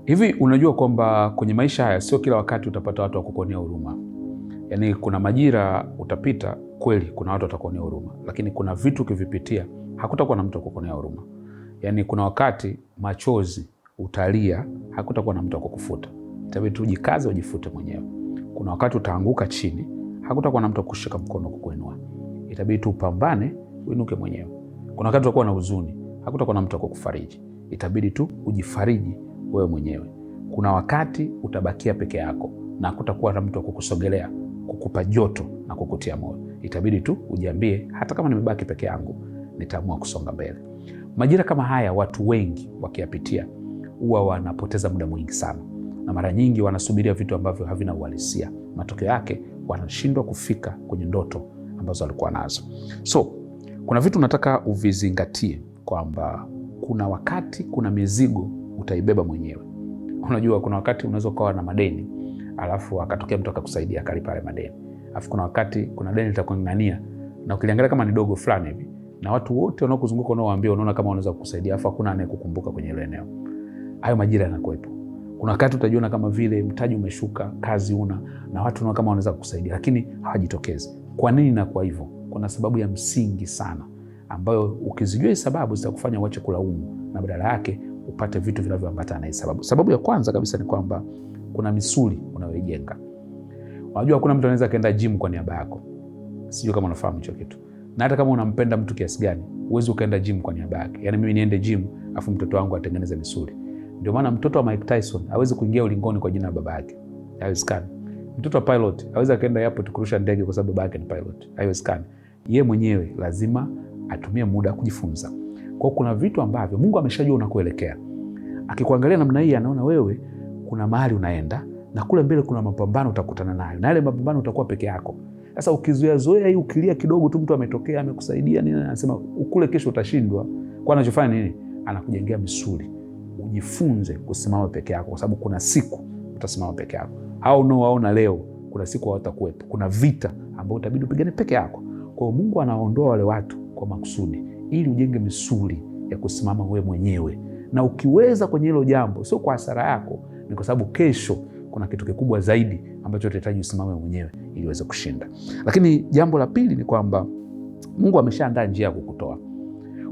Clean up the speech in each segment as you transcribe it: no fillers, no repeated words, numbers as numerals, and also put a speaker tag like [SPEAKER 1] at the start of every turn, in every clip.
[SPEAKER 1] Hivi unajua kwamba kwenye maisha haya sio kila wakati utapata watu wa kukuonea huruma. Yaani kuna majira utapita kweli kuna watu watakuonea huruma, lakini kuna vitu ukivipitia hakutakuwa na mtu wa kukuonea huruma. Yaani kuna wakati machozi utalia, hakutakuwa na mtu wa kukufuta. Itabidi tu ujikaze ujifute mwenyewe. Kuna wakati utaanguka chini, hakutakuwa na mtu wa kukushika mkono kukuinua. Itabidi tu upambane uinuke mwenyewe. Kuna wakati utakuwa na huzuni, hakutakuwa na mtu wa kukufariji. Itabidi tu ujifariji wewe mwenyewe. Kuna wakati utabakia peke yako na hakutakuwa na mtu wa kukusogelea, kukupa joto na kukutia moyo. Itabidi tu ujiambie, hata kama nimebaki peke yangu, nitaamua kusonga mbele. Majira kama haya watu wengi wakiyapitia huwa wanapoteza muda mwingi sana, na mara nyingi wanasubiria vitu ambavyo havina uhalisia. Matokeo yake wanashindwa kufika kwenye ndoto ambazo walikuwa nazo. So kuna vitu nataka uvizingatie, kwamba kuna wakati kuna mizigo utaibeba mwenyewe. Unajua kuna wakati unaweza ukawa na madeni, alafu akatokea mtu akakusaidia akalipa yale madeni. Alafu kuna wakati kuna deni litakung'ang'ania na ukiliangalia kama ni dogo fulani hivi, na watu wote wanaokuzunguka unaowaambia unaona kama wanaweza kukusaidia, alafu hakuna anayekukumbuka kwenye ile eneo. Hayo majira yanakuwepo. Kuna wakati utajiona kama vile mtaji umeshuka, kazi una, na watu unaona kama wanaweza kukusaidia, lakini hawajitokezi. Kwa nini inakuwa hivyo? Kuna sababu ya msingi sana ambayo ukizijua hizo sababu zitakufanya uache kulaumu na badala yake upate vitu vinavyoambatana na hizo sababu. Sababu ya kwanza kabisa ni kwamba kuna misuli unayoijenga. Unajua hakuna mtu anaweza kaenda gym kwa niaba yako. Sijui kama unafahamu hicho kitu. Na hata kama unampenda mtu kiasi gani, huwezi ukaenda gym kwa niaba yake. Yaani mimi niende gym afu mtoto wangu atengeneze misuli. Ndio maana mtoto wa Mike Tyson hawezi kuingia ulingoni kwa jina la baba yake. Haiwezekani. Mtoto wa pilot hawezi akaenda airport kurusha ndege kwa sababu baba yake ni pilot. Haiwezekani. Yeye mwenyewe lazima atumie muda kujifunza. Kwa kuna vitu ambavyo Mungu ameshajua unakoelekea. Akikuangalia namna hii anaona wewe kuna mahali unaenda na kule mbele kuna mapambano utakutana nayo. Na yale mapambano utakuwa peke yako. Sasa ukizoea zoea hii, ukilia kidogo tu mtu ametokea amekusaidia nini, anasema ukule kesho utashindwa. Kwa anachofanya nini? Anakujengea misuli. Ujifunze kusimama peke yako kwa sababu kuna siku utasimama peke yako. Au unaowaona leo kuna siku hawatakuwepo. Kuna vita ambayo utabidi upigane peke yako. Kwa hiyo Mungu anaondoa wale watu kwa makusudi ili ujenge misuli ya kusimama wewe mwenyewe. Na ukiweza kwenye hilo jambo, sio kwa hasara yako, ni kwa sababu kesho kuna kitu kikubwa zaidi ambacho utahitaji usimame mwenyewe ili uweze kushinda. Lakini jambo la pili ni kwamba Mungu ameshaandaa njia ya kukutoa.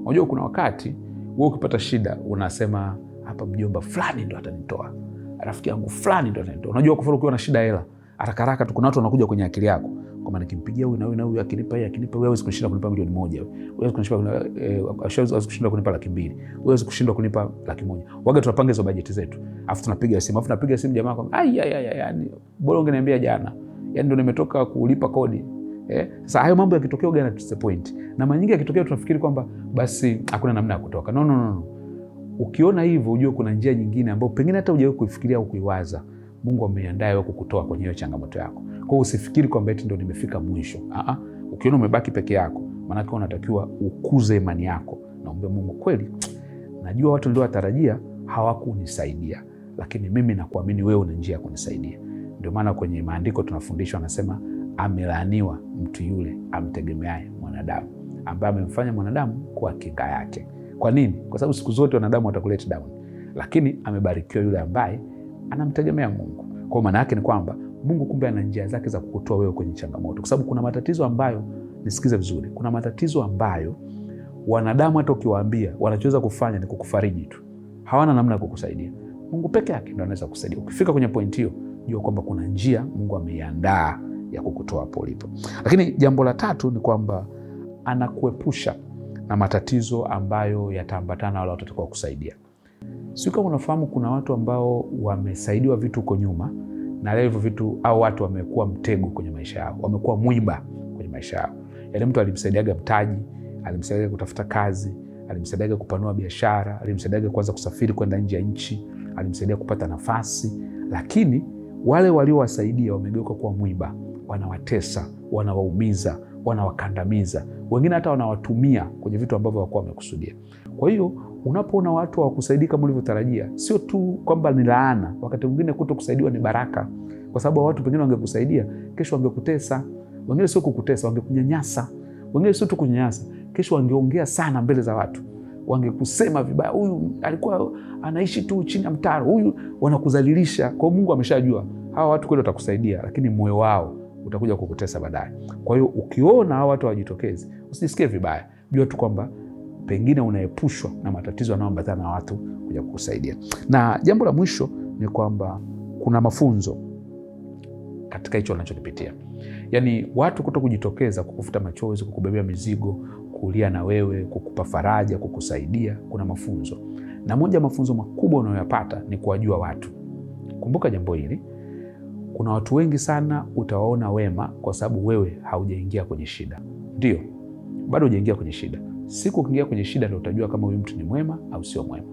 [SPEAKER 1] Unajua kuna wakati wewe ukipata shida unasema hapa mjomba fulani ndo atanitoa, rafiki yangu fulani ndo atanitoa. Unajua kwa mfano ukiwa na shida hela, haraka haraka tu kuna watu wanakuja kwenye akili yako. Kwa maana nikimpigia huyu na huyu na huyu akinipa hii akinipa, wewe huwezi kushindwa kunipa 1,000,000, wewe huwezi kushindwa kunipa 200,000, huwezi kushindwa kunipa 100,000. Waga tunapanga hizo bajeti zetu, afu tunapiga simu, afu tunapiga simu jamaa kwamba ai ai ai, yani bora ungeniambia jana, yani ndio nimetoka kulipa kodi. Sasa hayo mambo yakitokea waga yanatudisappoint, na mara nyingi yakitokea tunafikiri kwamba basi hakuna namna ya kutoka. No, no, no, no. Ukiona hivyo ujue kuna njia nyingine ambayo pengine hata hujawahi kuifikiria au kuiwaza. Mungu ameandaa wewe kukutoa kwenye hiyo changamoto yako. Kwa hiyo usifikiri kwamba eti ndio nimefika mwisho. Ukiona umebaki peke yako, maana yake unatakiwa ukuze imani yako. Naomba Mungu, kweli najua watu niliowatarajia hawakunisaidia, lakini mimi nakuamini wewe una njia ya kunisaidia. Ndio maana kwenye maandiko tunafundishwa, anasema amelaaniwa mtu yule amtegemeaye mwanadamu, ambaye amemfanya mwanadamu kuwa kinga yake. Kwa nini? Kwa sababu siku zote wanadamu watakuleta down, lakini amebarikiwa yule ambaye anamtegemea Mungu. Kwa maana yake ni kwamba Mungu kumbe ana njia zake za kukutoa wewe kwenye changamoto. Kwa sababu kuna matatizo ambayo, nisikize vizuri, kuna matatizo ambayo wanadamu hata ukiwaambia wanachoweza kufanya ni kukufariji tu. Hawana namna ya kukusaidia. Mungu peke yake ndiye anaweza kukusaidia. Ukifika kwenye point hiyo, jua kwamba kuna njia Mungu ameiandaa ya kukutoa hapo ulipo. Lakini jambo la tatu ni kwamba anakuepusha na matatizo ambayo yataambatana wala watatakao kukusaidia. Sio kama unafahamu kuna watu ambao wamesaidiwa vitu huko nyuma na leo hivyo vitu au watu wamekuwa mtego kwenye maisha yao, wamekuwa mwiba kwenye maisha yao. Yaani mtu alimsaidiaga mtaji, alimsaidiaga kutafuta kazi, alimsaidiaga kupanua biashara, alimsaidiaga kuanza kusafiri kwenda nje ya nchi, alimsaidia kupata nafasi, lakini wale waliowasaidia wamegeuka kuwa mwiba, wanawatesa, wanawaumiza, wanawakandamiza. Wengine hata wanawatumia kwenye vitu ambavyo hawakuwa wamekusudia. Kwa hiyo unapoona watu hawakusaidii kama ulivyotarajia, sio tu kwamba ni laana, wakati mwingine kutokusaidiwa ni baraka. Kwa sababu watu pengine wangekusaidia, kesho wangekutesa. Wengine sio kukutesa, wangekunyanyasa. Wengine sio tu kunyanyasa, kesho wangeongea sana mbele za watu. Wangekusema vibaya, huyu alikuwa anaishi tu chini ya mtaro, huyu, wanakudhalilisha. Kwa Mungu ameshajua hawa watu kweli watakusaidia, lakini moyo wao utakuja kukutesa baadaye. Kwa hiyo ukiona hawa watu hawajitokezi, usijisikie vibaya, jua tu kwamba pengine unaepushwa na matatizo yanayoambatana na watu kuja kukusaidia. Na jambo la mwisho ni kwamba kuna mafunzo katika hicho unachokipitia. Yaani watu kuto kujitokeza kukufuta machozi, kukubebea mizigo, kulia na wewe, kukupa faraja, kukusaidia, kuna mafunzo. Na moja mafunzo makubwa unayoyapata ni kuwajua watu. Kumbuka jambo hili, kuna watu wengi sana utawaona wema kwa sababu wewe haujaingia kwenye shida. Ndio, bado hujaingia kwenye shida. Siku ukiingia kwenye shida ndio utajua kama huyu mtu ni mwema au sio mwema.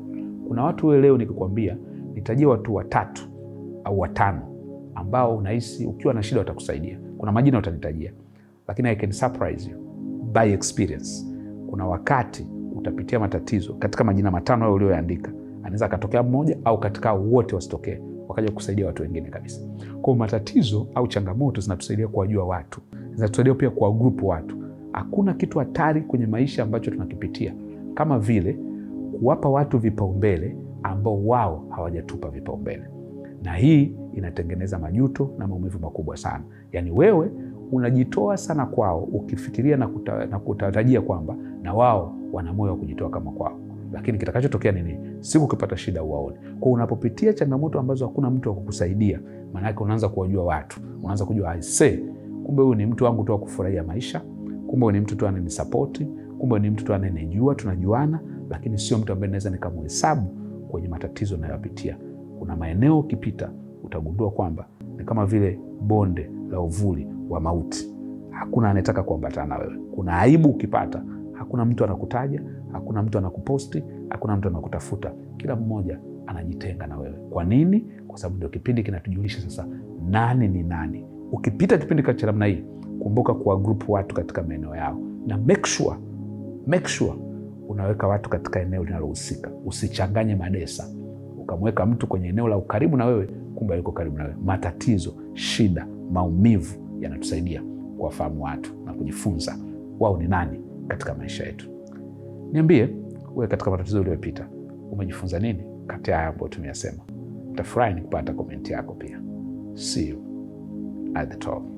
[SPEAKER 1] Kuna watu wewe leo nikikwambia nitajie watu 3 au 5 ambao unahisi ukiwa na shida watakusaidia. Kuna majina utanitajia. Lakini I can surprise you by experience. Kuna wakati utapitia matatizo katika majina 5 hayo uliyoyaandika, anaweza akatokea mmoja au katika wote wasitokee, wakaja kusaidia watu wengine kabisa. Kwa matatizo au changamoto zinatusaidia kuwajua watu, zinatusaidia pia kuwa group watu. Hakuna kitu hatari kwenye maisha ambacho tunakipitia kama vile kuwapa watu vipaumbele ambao wao hawajatupa vipaumbele. Na hii inatengeneza majuto na maumivu makubwa sana. Yaani wewe unajitoa sana kwao ukifikiria na kutarajia kwamba na wao wana moyo wa kujitoa kama kwao. Lakini kitakachotokea nini? Siku ukipata shida uwaone. Kwa unapopitia changamoto ambazo hakuna mtu wa kukusaidia, maana yake unaanza kuwajua watu. Unaanza kujua I say, kumbe huyu ni mtu wangu tu wa kufurahia maisha, kumbe huyu ni mtu tu ananisapoti, kumbe ni mtu tu ananijua, tunajuana, lakini sio mtu ambaye naweza nikamhesabu kwenye matatizo ninayopitia. Kuna maeneo ukipita utagundua kwamba ni kama vile bonde la uvuli wa mauti. Hakuna anayetaka kuambatana na wewe. Kuna aibu ukipata, hakuna mtu anakutaja, hakuna mtu anakuposti, hakuna mtu anakutafuta. Kila mmoja anajitenga na wewe. Kwa nini? Kwa sababu ndio kipindi kinatujulisha sasa nani ni nani. Ukipita kipindi cha namna hii, kumbuka kuwa group watu katika maeneo yao, na make sure unaweka watu katika eneo linalohusika. Usichanganye madesa. Ukamweka mtu kwenye eneo la ukaribu na wewe, kumbe yuko karibu na wewe. Matatizo, shida, maumivu yanatusaidia kuwafahamu watu na kujifunza wao ni nani katika maisha yetu. Niambie wewe, katika matatizo uliyopita umejifunza nini kati ya haya ambayo tumeyasema? Nitafurahi nikupata comment yako pia. See you at the top.